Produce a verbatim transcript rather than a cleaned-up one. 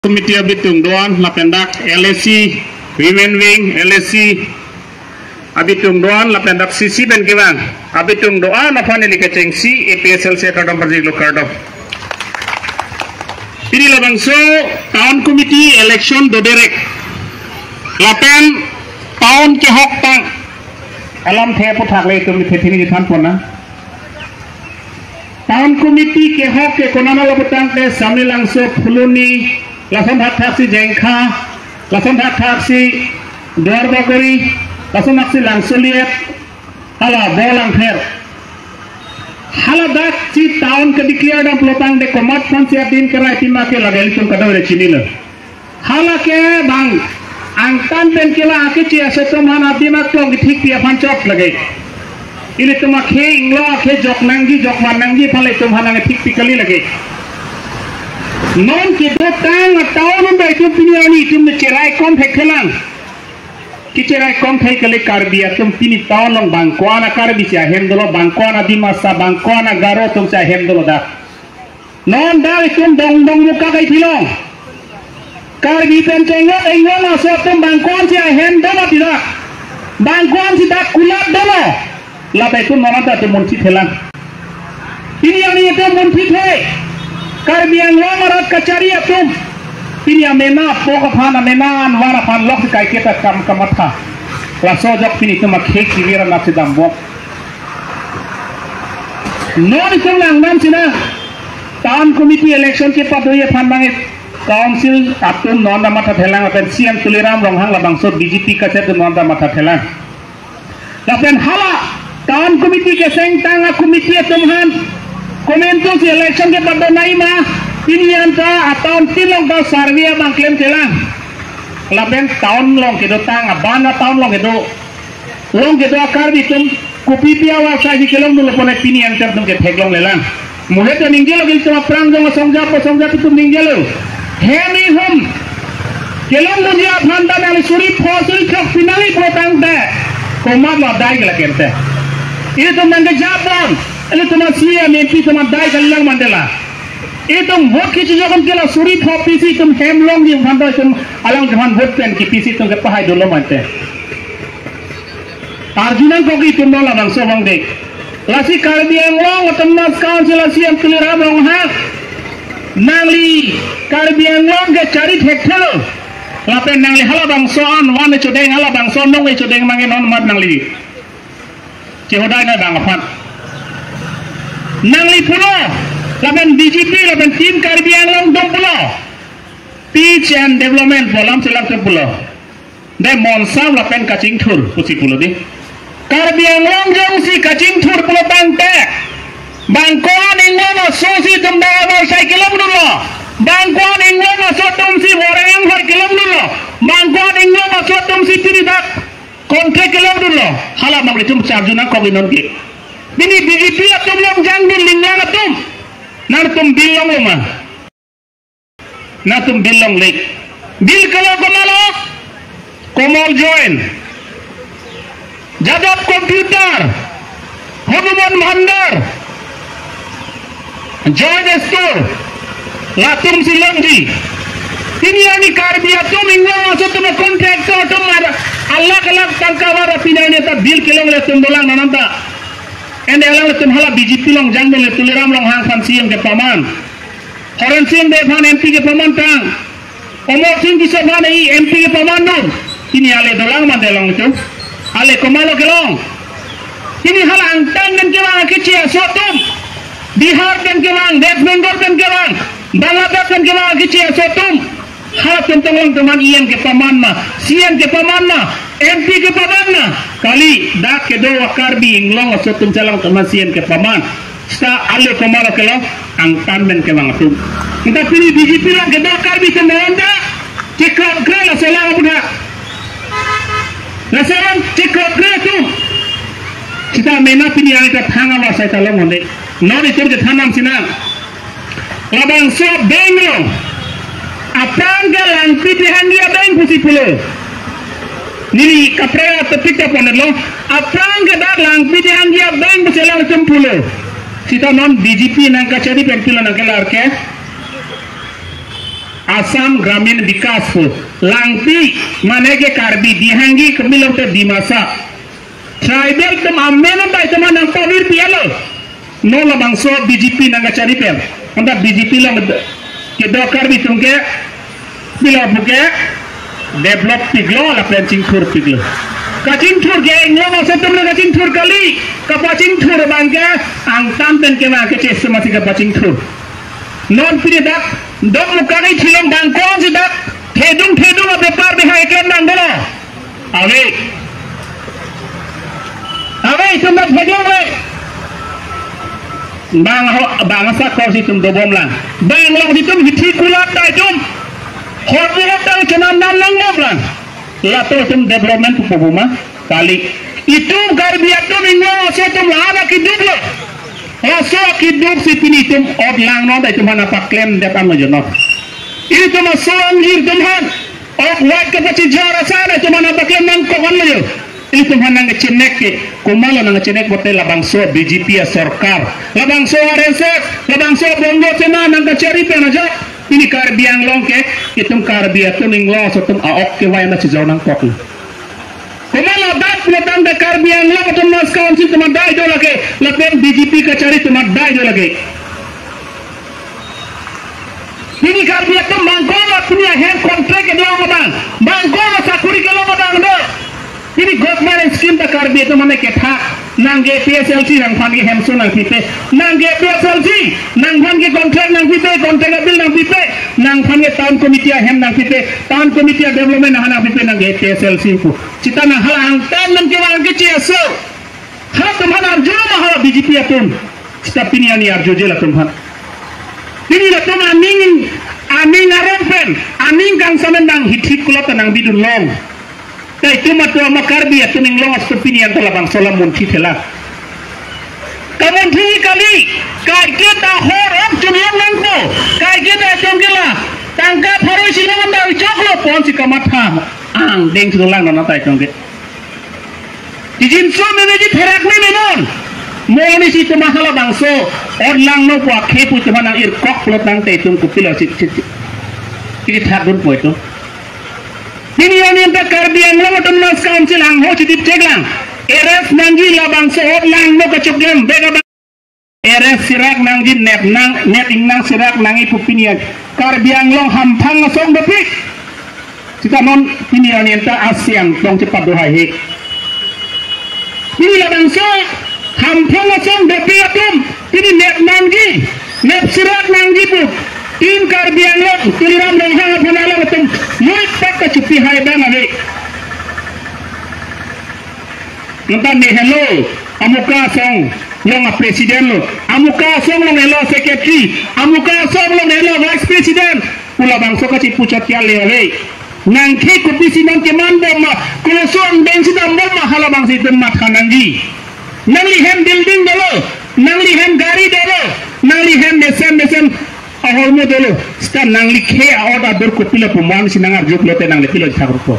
Committee abitung do-an lapen dak L A C, Women Wing, L A C abitung do-an lapen dak C C pen kevang abitung do-an aphan neli kechengsi A P H L C akardom parjiklo, kardom. Pini labangso Town Committee election doderek lapen town kehok tang alamthe aphuthak le itum ithe pini chethan pon nang. Town Committee kehok ke konat lo putangte Samelangso, Phuloni, lason thakthaksi Jengkha, lason thakthaksi Duarbagori, lason thaksi Langsoliet, hala Bolangpher. Hala daksi town ke-declare dam pulotangte komat aphansi adin kerai pima ke lage ilitum kadokave chinilo. Hala ke bang angtan pen kevang akeche aso atum aphan adim aklong kethikpi aphan chot lage. Ilitum akhei inglo akhei jok nangji jok van nangji aphan le itum aphan nangkethikpi kali lage. Non kedotang a-town un bai itum pini arni itum cherai kom thekthelang. Kecherai kom thek kali, Karbi atum pini town along bang ko-an a-Karbi si ahem dolo, bang ko-an a-Dimasa, bang ko-an a-Garo atum si ahem dolo dak. Non dak itum dong dong muka kai thilong. Karbi pen chenglok inglong aso atum bang ko-an si ahem dolo tidak. Bang ko-an si dak kulat dolo. Lapen itum non anta itum munthi thelang. Pini arni itum munthi the. Karbi Anglong arat kachari atum. Pini amena apok aphan, amena anwar aphan lok si kaiketa kam kamatha. Laso ajok pini itum akhei kevir anat si dambom. Non itum langdam sinang. Town committee election kepadoji aphan bang council atum non ta matha thelang lapen C M Tuliram Ronghang labangso B J P kachet atum non ta matha thelang. Lapen hala town committee kesengtang a-committee atum aphan komantu si election kepado nangji ma, pini anta a-town tin along ta survey abang klemthelang. Lapen town along kedotang, aban a-town along kedo, along kedo a-Karbi atum kopipi awar saji kelongdunlo pone pini anta itum ketheklonglelang. Muhet ta ningjelo, ilitum aphrang jong asong jap asong jap itum ningjelo. Hem ihum kelongdunji aphan ta nangli suri pho suri throk pinangji pulotangte komatlo adai ke la kente. Ilitum nangkejapon, ilitum a-C M M P atum adai kalilang mandela. Itum vote kechijokon ke la suri pho pisi itum hem longji aphan ta itum alangtum aphan vote pen kepisi itum kepahai dolo mante. Arjunangkok itum non labangso abang dei. Lasi Karbi Anglong Autonomous Council a-C M Tuliram Ronghang, nangli Karbi Anglong kechari thekthelo. Lapen nangli halabangso an van echodeng, halabangso nong echodeng mangke non mat nangli chehodai nang bang aphan. Nangli pulo, lapen B J P, lapen Team Karbi Anglong atum pulo. Peace and development pu alam si latum pulo. Dei monsam lapen kachingthur pusi pulo dei. Karbi Anglong jongsi kachingthur pulotangte, bang ko-an inglong aso si itum dak abar sai kelongdunlo, bang ko-an inglong aso atum si voreng hoi kelongdunlo, bang ko-an inglong aso atum si pini dak konthek kelongdunlo, hala abang itum charjunangkok non ke. Pini B J P atum longjangdun, linglang atum, nangtum bill longlo ma? Nangtum bill longle. Bill kelong komatlo? Komal Join, Jadap Computer, Hanuman Bhandar, Joy Store, latum si longji. Pini arni Karbi atum inglong aso atum contractor atum ar alakh alakh tangka vara pini arni ta bill kelongle atum dolang non anta. Ende alanglitum hala B J P longjangdunle, Tuliram Ronghang aphan C M kepaman, Horen Sing Bey aphan M P kepamantang, Amarsing Tisso aphan e M P kepamandun. Pini ale dolang mante along itu. Ale komatlo kelong? Pini hala angtan pen kevang akeche aso atum, Bihar pen kevang, West Bengal pen kevang, Bangladesh pen kevang akeche aso atum, halatum tong alangtum aphan E M kepaman ma, C M kepaman ma, M P kepaman ma? Kali, dak kedo a-Karbi inglong aso atum si alangtum aphan C M kepaman. Seta ale komatlo kelong? Angtan pen kevang atum. Anta pini B J P along kedo Karbi atum non ta chekrokre, laso alam aphuthak. Laso alam chekrokre atum. Seta mena pini arni ta thang awa sai ta long onde. Non itum chethan nam sinang. Labangso abeng lo. Aphrang ke Langpi Tehangi abeng pusi pulo. Neli kaprek atopik ta ponetlo. Aphrang ke dak Langpi Tehangi abeng pusi alangtum pulo. Seta non B J P nangkachari pen pilo nangkelar ke? Assam Gramin Vikas pu. Langpi mane ke Karbi, Dihangi kemilong te Dimasa. Tribal atum amen anta itum aphan nangpavirpi alo. Non labangso B J P nangkachari pen. Anta B J P along kedo Karbi atum ke pilo puke develop piklo lapen chingthur piklo. Kachingthur ke Inglong aso atum le kachingthur kali. Kapachingthur abang ke angtan pen kevang ke chesomasi kapachingthur. Non pini dak Dokmoka kethilong bang kong si dak thedung thedung abepar bihai klem nang dolo. Ave. Ave, itum dak thedung ave. Bang ho, bang asakor si itum dobom lang. Bang along si itum hithi kulat ta itum. Hormu hotang chenam nam nangbom lang. Lato itum development pupo buma. Kali. Itum Karbi atum Inglong aso atum lahan akiduk lo. Laso akiduk si pini itum ot langno ta itum aphan paklem det an lo jono. Itum aso angjir atum aphan. Ok white kapachijor asan itum aphan paklem nangkok an lo jo. Itum aphan nangchenek ke. Komatlo nangchenek pote labangso B J P asorkar. Labangso R S S, labangso Bongo Sena nangkachari pen aja. Pini Karbi Anglong ke, itum Karbi atum Inglong aso atum a-ok kevai ma chijor nangkok. Komat ladak pulo tangte Karbi Anglong Autonomous Council atum adai do lake, lapen B J P kachari atum adai do lake. Pini Karbi atum bang kolo pini ahem contract kedo abang, bang kolo sakuri kelong abang do. Pini government scheme ta Karbi atum mane kethak, nangke P S L C nangphan ke hemso nangpipe, nangke P S L C nangphan ke contract nangpipe, contract bill nangpipe, nangphan ke town committee ahem nangpipe, town committee development ahan nangpipe, nangke P S L C pu. Seta nang hala angtan nangkevang ke cheso. Halatum aphan arjulo ma hala B J P atum. Seta pini ani arjuje latum aphan. Pini latum aning, aning arong pen, aning kangsam pen nang hithi kulat ta nangbidun long. Ta itum atum ama Karbi atum Inglong aso atum pini anta labangso alam munthi thela. Kamunthi kali, kaike ta hor ok chumlong nangpo, kaike ta itum ke la tangka pharo isi long anta choklo pon si kamatha angdeng si dolang nona ta itum ke. Tijinso memeji therak me menon. Mo ni si itum hala bangso ot langno pu akhei pu itum aphan nang-irkok pulo tangte itum kopilo si, si, si, si thakdunpo itum. Pini arni anta Karbi Anglong Autonomous Council angho chitip cheklang. Arrest nangji labangso ot langno kachokdam bega arrest sirak nangji, nep nang, nep ingnang sirak nangji pu pini an Karbi Anglong Hamphang asong dopik. Seta non pini arni anta asiang tong chepat do haihe. Pini labangso Hamphang asong dopik atum pini nep nangji, nep sirak nangji pu. Team Karbi Anglong, Tuliram Ronghang aphan alam atum, muit tak kachupi hai bang ave. Nonta ne helo, amuka asong along a-president lo, amuka asong along helo secretary, amuka asong along helo vice president, pu labangso kachipuchot ke ale ave. Nangke kopisi nangkeman bom ma, koloso angdeng si dam bom ma, hala bangsi itum matha nangji. Nangli hem building dolo, nangli hem gari dolo, nangli hem mesen mesen ahormu dolo, seta nangli khei a-ot adur kopilo pu man si nangarju pulote nangli pilo thakrupo.